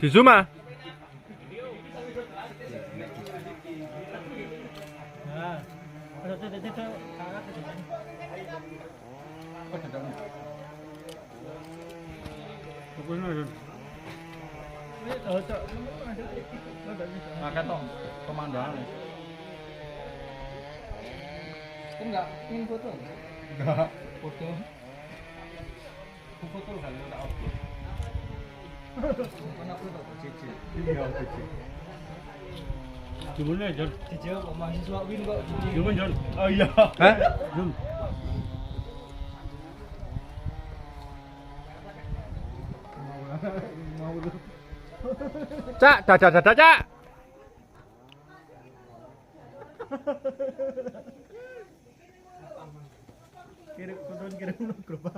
Di zoom ah. Makan toh pemandangan. Enggak ingin foto. Enggak. Foto. Foto kan enggak upload. Mana foto CC. Iya, oke. Gimana, Jon? CC kok mahasiswa Win kok. Gimana, Jon? Oh iya. Hah? Zoom. Mau lu. Cak, dadah, Cak. Kirim foto kirim lu grup.